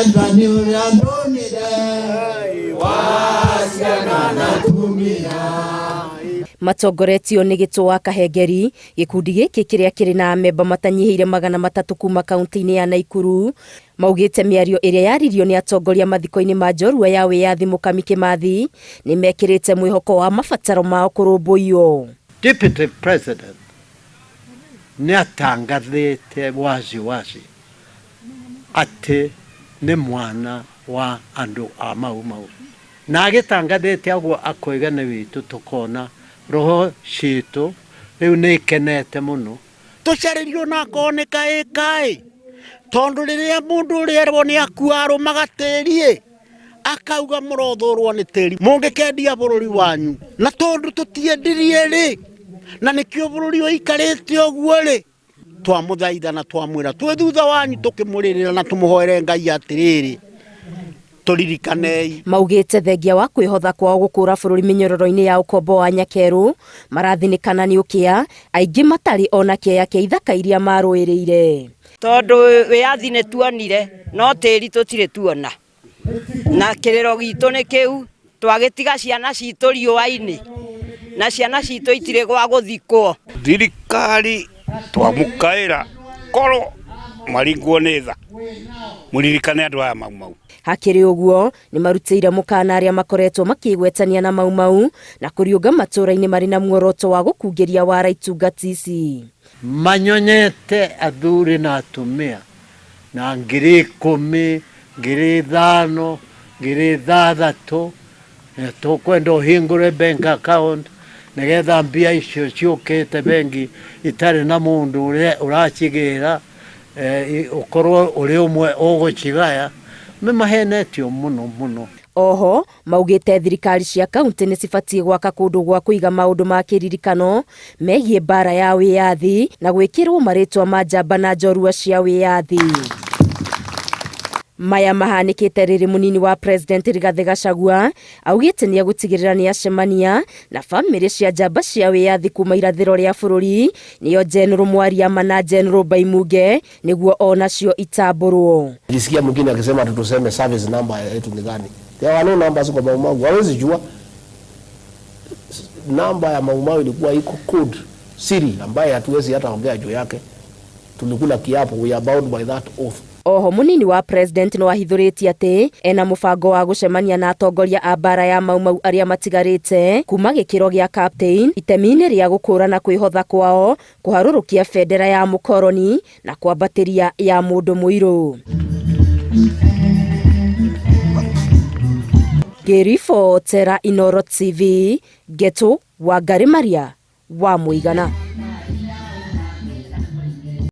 Wendani ũrĩa ndonire wa ciana na atumia. Matongoretio nĩ Gĩtũ wa Kahengeri, gĩkundi gĩkĩ kĩrĩa kĩrĩ na amemba matanyihĩire 300 kuma kaunti-inĩ ya Naikuru, maugĩte mĩario ĩrĩa yaririo nĩ atongoria mathiko-inĩ ma njorua ya wĩyathi Mũkami Kĩmathi nĩ mekĩrĩte mwĩhoko wa mabataro mao kũrũmbũiyo. Deputy President nĩ atangathĩte wazi wazi atĩ nĩ mwana wa andũ a Mau Mau. Na agĩtangathĩte ũguo akoiga nĩ witũ tũkona roho citũ rĩu nĩ ikenete mũno. Tũcarĩrio na akorwo nĩ kaĩ kaĩ, tondũ rĩrĩa mũndũ ũrĩa erwo nĩ akua arũmaga tĩri-ĩ, akauga mũrothũrwo nĩ tĩri, mũngĩkendia bũrũri wanyu. Na tondũ tũtiendirie-rĩ, na nĩkĩo bũrũri ũikarĩte ũguo-rĩ, twamũthaitha na twamwĩra twĩ thutha wanyu tũkĩmũrĩrĩra na tũmũhoere Ngai atĩrĩrĩ, tũririkanei. Maugĩte thengia wa kwĩhotha kwao gũkũra bũrũri mĩnyororo-inĩ ya ũkombo wa nyakerũ, marathinĩkana nĩ ũkĩa, aingĩ matarĩ ona kĩeya kĩa ithaka iria marũĩrĩire. Tondũ wĩyathi nĩ tuonire no tĩri tũtirĩ tuona. Na kĩrĩro gitũ nĩ kĩu, twagĩtiga ciana citũ riũa-inĩ, na ciana citũ itirĩ gwa gũthikwo. Thirikari twamũkaĩra korwo mwaringwo nĩ tha mũririkane andũ aya Mau Mau. Hakĩrĩ ũguo, nĩ marutĩire mũkana arĩa makoretwo makĩĩgwetania na Mau Mau na kũriũnga matũũra-inĩ marĩ na muoroto wa gũkungĩria wara itungati ici. Manyonyete athuri na atumia na 10,000, 5,000, 6,000, na tũkwenda ũhingũre bank account nĩgetha mbia icio ciũkĩte bengi itarĩ na mũndũ ũrĩa ũracigĩra, ũkorwo ũrĩ ũmwe ũgũcigaya. Nĩ mahenetio mũno mũno. Oho, maugĩte thirikari cia kaunti nĩ cibatiĩ gwaka kũndũ gwa kũiga maũndũ ma kĩririkano megiĩ mbara ya wĩyathi na gwĩkĩrwo marĩtwa ma njamba na njorua cia wĩyathi. Maya mahanĩkĩte rĩrĩ mũnini wa President Rigathĩ Gachagua augĩte nĩ egũtigĩrĩra nĩ acemania na bamĩrĩ cia njamba cia wĩyathi kuma irathĩro rĩa bũrũri nĩo General Mwariama na General Baimunge nĩguo onacio itambũrwo. Nilisikia mwingine akisema ati tuseme service number yetu ni gani. There were no numbers kwa Mau Mau. Hawezi jua. Namba ya Mau Mau ilikuwa iko code siri ambaye hatuwezi hata ongea juu yake. Tulikula kiapo, we are bound by that oath. Oho mũnini wa president no ahithũrĩtie atĩ ena mũbango wa gũcemania na atongoria a mbara ya Mau Mau arĩa matigarĩte kuma gĩkĩro gĩa captain itemi-inĩ rĩa gũkũrana kwĩhotha kwao kũharũrũkia bendera ya mũkoroni na kwambatĩria ya mũndũ mũirũ. Ngĩribotera Inooro TV, Ngetu Wangari Maria wa Mũigana.